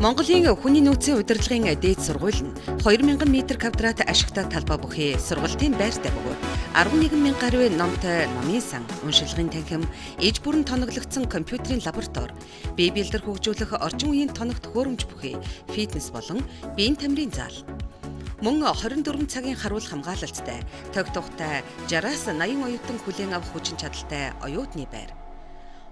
Монголын хүний нөөцийн удирдлагын дээд сургууль нь 2000 м квадрат ашигтай талбай бүхий сургалтын байртай бөгөөд 11 мянга гаруй номтой номын сан, уншилгын танхим, иж бүрэн тоноглогдсон компьютерийн лаборатори, бие бэлдэр хөгжүүлэх орчин үеийн тоног төхөөрөмж бүхий фитнес болон биеийн тамирын зал. Мөн 24 цагийн харуул хамгаалалттай, тогт тухтай 60-аас 80 оюутан хүлээн авах хүчин чадалтай оюутны байр.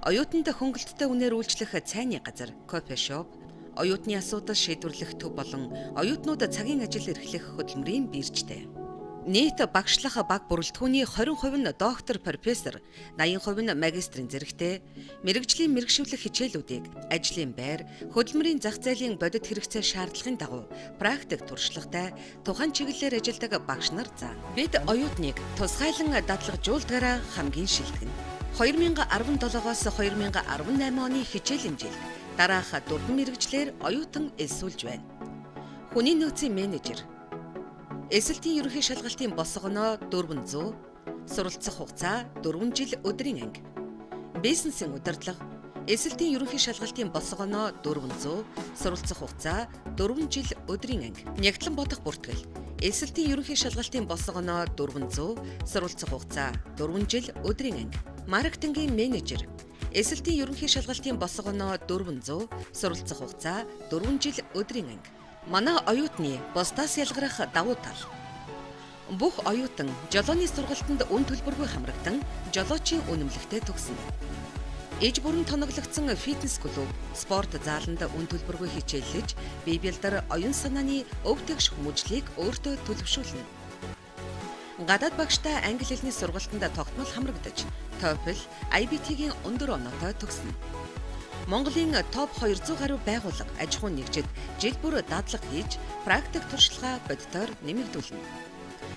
Оюутанд хөнгөлөлттэй үнээр үйлчлэх цайны газар, кофе шоп, оюутны асуудал шийдвэрлэх төв болон оюутнууд цагийн ажил эрхлэх хөдөлмөрийн биржтэй. Нийт багшлах баг бүрэлдэхүүний 20% нь доктор, профессор, 80% нь магистрийн зэрэгтэй, мэргэжлийн мэргэшвлэх хичээлүүдийг ажлын байр, хөдөлмөрийн зах зээлийн бодит хэрэгцээ шаардлагын дагуу практик туршлагатай тухайн чиглэлээр ажилладаг багш нар заана. Бид оюутныг тусгайлан дадлагжуулдгаараа хамгийн шилдэг нь. 2017-оос 2018 оны хичээлийн жилд дараах 4 мэргэжлээр оюутан элсүүлж байна. Хүний нөөцийн менежер, эсэлтийн ерөнхий шалгалтын босгоноо 400, суралцах хугацаа 4 жил өдрийн анги. Бизнесийн удирдлага, эсэлтийн ерөнхий шалгалтын босгоноо 400, суралцах хугацаа 4 жил өдрийн анги. Нягтлан бодох бүртгэл, эсэлтийн ерөнхий шалгалтын босгоноо 400, суралцах хугацаа 4 жил өдрийн анги. Маркетингийн менежер, эсэлтийн ерөнхий шалгалтын босгоноо 400, суралцах хугацаа 4 жил өдрийн анги. Манай оюутны бусдаас ялгарах давуу тал. Бүх оюутан жолооны сургалтанд үн төлбөргүй хамрагдан жолоочийн үнэмлэхтэй төгснө. Иж бүрэн тоноглогдсон фитнес клуб, спорт зааланд үн төлбөргүй хичээллэж, бие бэлдэр оюун санааны өв тэгш хүмүүжлийг өөртөө төлөвшүүлнэ. Гадаад багштай англи хэлний сургалтанд тогтмол хамрагдаж, TOEFL, IBT-гийн өндөр оноотой төгснө. Монголын топ 200 гаруй байгууллага аж ахуйн нэгжид жил бүр дадлага хийж, практик туршлагаа бодитоор нэмэгдүүлнэ.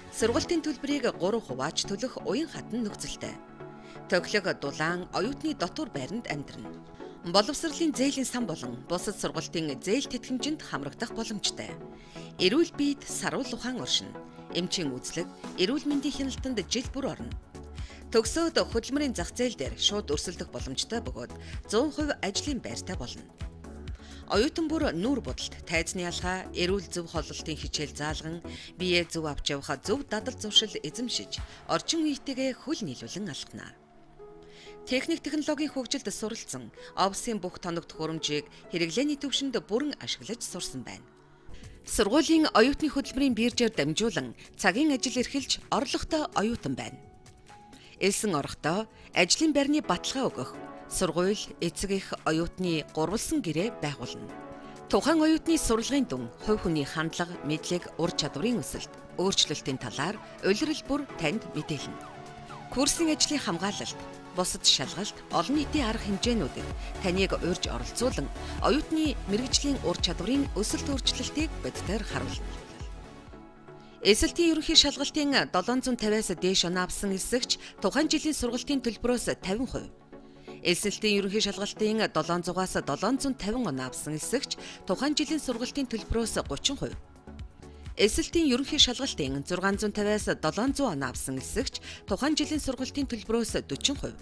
Сургалтын төлбөрийг 3 хувааж төлөх уян хатан нөхцөлтэй. Тохилог дулаан оюутны дотуур байранд амьдрна. Боловсролын зээлийн сан болон бусад сургалтын зээл тэтгэмжинд хамрагдах боломжтой. Эрүүл биед саруул ухаан оршино. Эмчийн үзлэг, эрүүл мэндийн хяналтанд жил бүр орно. Төгсөөд хөдөлмөрийн зах зээл дээр шууд өрсөлдөх боломжтой бөгөөд 100% ажлын байртай болно. Оюутан бүр нүүр будалт, тайзны ялгаа, эрүүл зөв хооллолтын хичээл заалган, биеэ зөв авч явах зөв дадал зуршил эзэмшиж, орчин үетэйгээ хөл нийлүүлэн алхна. Техник технологийн хөгжилд суралцсан, офисын бүх тоног төхөөрөмжийг хэрэглээний түвшинд бүрэн ашиглаж сурсан байна. Сургуулийн оюутны хөдөлмөрийн биржээр дамжуулан цагийн ажил эрхэлж орлоготой оюутан байна. Элсэн орохдоо ажлын байрны баталгаа өгөх, сургууль, эцэг эх оюутны гурвалсан гэрээ байгуулна. Тухайн оюутны сурлагын дүн, хувь хүний хандлага, мэдлэг, ур чадварын өсөлт, өөрчлөлтийн талаар улирал бүр танд мэдээлнэ. Курсын ажлын хамгаалалт, бусад шалгалт, олон нийтийн арга хэмжээнүүдэд таныг урьж оролцуулан оюутны мэргэжлийн ур чадварын өсөлт өөрчлөлтийг бодитоор харуулна. Эсэлтийн ерөнхий шалгалтын 750-аас дээш оноо авсан элсэгч тухайн жилийн сургалтын төлбөрөөс 50%. Эсэлтийн ерөнхий шалгалтын 700-аас 750 оноо авсан элсэгч тухайн жилийн сургалтын төлбөрөөс 30%. Эсэлтийн ерөнхий шалгалтын 650-аас 700 оноо авсан элсэгч тухайн жилийн сургалтын төлбөрөөс 40%.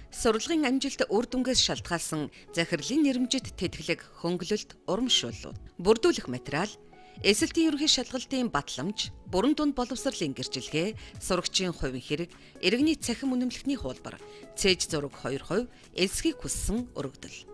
Сурлагын амжилт үр дүнгээс шалтгаалсан захирлын нэрэмжит тэтгэлэг, хөнгөлөлт, урамшууллууд, бүрдүүлэх материал, эсэлтийн ерөнхий шалгалтын батламж, бүрэн дунд боловсролын гэрчилгээ, сурагчийн хувийн хэрэг, иргэний цахим үнэмлэхний хуулбар, цээж зураг 2%, элсхийг хүссэн өргөдөл.